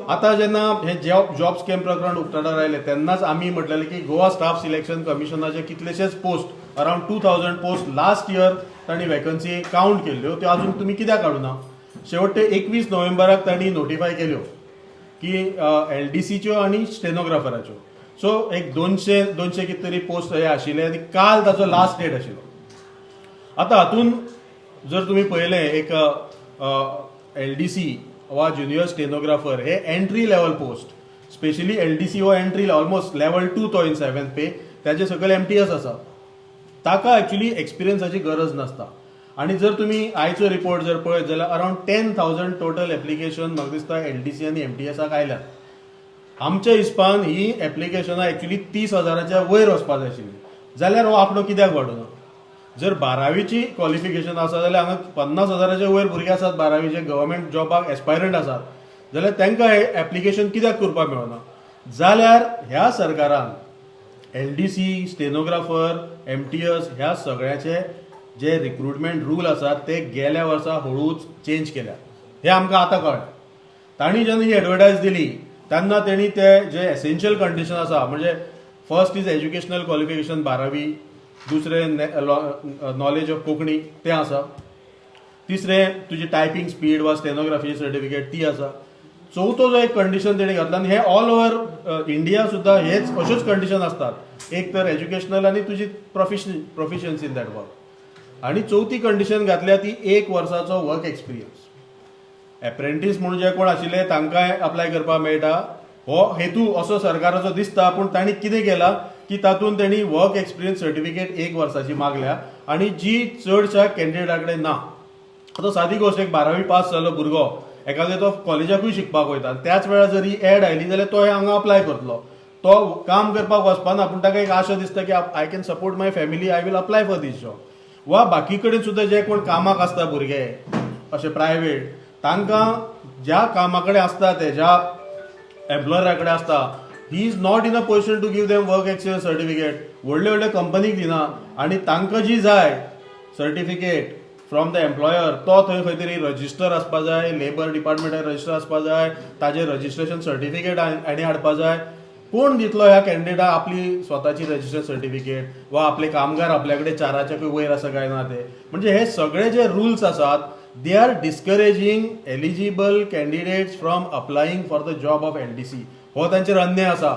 आतां जेन्ना हे जॉब स्कॅम प्रकरण उक्ताडार आयलें तेन्नाच आमी म्हटलेलें की गोवा स्टाफ सिलेक्शन कमिशनाचे कितलेशेच post, around 2000 post last year तांणी वेकन्सी कावंट केल्ल्यो, त्यो अजून तुमी कित्याक काडूना? शेवटे 21 नोव्हेंबराक तांणी नोटिफाय केल्यो की एलडीसीच्यो आनी स्टेनोग्राफराच्यो. सो एक 200 200 कितें तरी पोस्ट हे आशिल्ले आनी काल ताचो लास्ट डेट आशिल्लो. आतां हातून जर तुमी पळयलें, एक एलडीसी वा ज्युनियर स्टेनोग्राफर हे entry level post, specially LDC हो एंट्री ऑलमोस्ट लेवल टू तो इन सेवन पे, ताजे सकयल एमटीएस आसा. ताका एक्चुली एक्सपिरियन्साची गरज नासता. आनी जर तुमी आयचो रिपोर्ट जर पळयत जाल्यार around 10,000 total application म्हाका दिसता एलडीसी आनी एमटीएसाक आयल्यात. आमच्या हिसपान ही एप्लिकेशनां एक्चुली 30 हजाराच्या वयर वचपा जाय आशिल्ली. जाल्यार हो आंकडो कित्याक वाडूना? जर बारावीची क्वॉलिफिकेशन आसा जाल्यार हांगा 50 हजाराच्या वयर भुरगे आसात बारावीचे, गव्हर्मेंट जॉबाक एस्पायरंट आसात, जाल्यार तांकां हें एप्लिकेशन कित्याक करपाक मेळना? जाल्यार ह्या सरकारान एलडीसी, स्टेनोग्राफर, एमटीएस ह्या सगळ्याचे जे रिक्रुटमेंट रूल आसात ते गेल्या वर्सा हळूच चेंज केल्यात हें आमकां आतां कळ्ळें. तांणी जेन्ना ही एडवर्टायज दिली तेन्ना तेणी ते जे एसेन्शियल कंडिशन आसा, म्हणजे फर्स्ट is educational qualification बारावी, दुसरें नॉलेज ऑफ कोंकणी तें आसा, तिसरें तुजी टायपींग स्पीड वा स्टेनोग्राफी सर्टिफिकेट ती आसा, चवथो जो एक कंडिशन तेणी घातला आनी हे ऑल ओवर इंडिया सुद्दां हेच अश्योच कंडिशन आसतात, एक तर एज्युकेशनल आनी तुजी प्रोफिशियन्सी इन that work. आनी चवथी कंडिशन घातल्या ती एक वर्साचो वर्क एक्सपिरियन्स. एप्रेंटीस म्हणून जे कोण आशिल्ले तांकांय अप्लाय करपाक मेळटा हो हेतू असो सरकाराचो दिसता. पूण तांणी कितें केलां की तातूंत तेणी वर्क एक्सपिरियन्स सर्टिफिकेट एक वर्साची मागल्या आनी जी चडश्या कॅन्डिडेटा कडेन ना. आतां सादी गोश्ट, एक बारावी पास जाल्लो भुरगो एखादे तो कॉलेजाकूय शिकपाक वयता आनी त्याच वेळार जर ही एड आयली जाल्यार तो हांगा अप्लाय करतलो. तो काम करपाक वचपाना, पूण ताका एक आशा दिसता की I can support my family, I will apply for this job. वा बाकी कडेन सुद्दां जे कोण कामाक आसता भुरगे अशे प्रायवेट, तांकां ज्या कामा कडेन आसता ते, ज्या एम्प्लॉयरा कडेन आसता, he is not in a position to give them work experience certificate. व्हडले व्हडले कंपनीक दिना आनी तांकां जी जाय सर्टिफिकेट फ्रॉम the employer, तो थंय खंय तरी रजिस्टर आसपा जाय, लेबर डिपार्टमेंटान रजिस्टर आसपा जाय, ताजें रजिस्ट्रेशन सर्टिफिकेट हाणी हाडपा जाय. कोण दितलो ह्या कॅन्डिडेटाक आपली स्वताची रजिस्टर सर्टिफिकेट वा आपले कामगार आपल्या कडेन चाराच्या वयर आसा काय ना ते? म्हणजे हे सगळे जे रुल्स आसात, they are discouraging eligible candidates from applying for the job of LDC. हो तांचेर अन्याय आसा.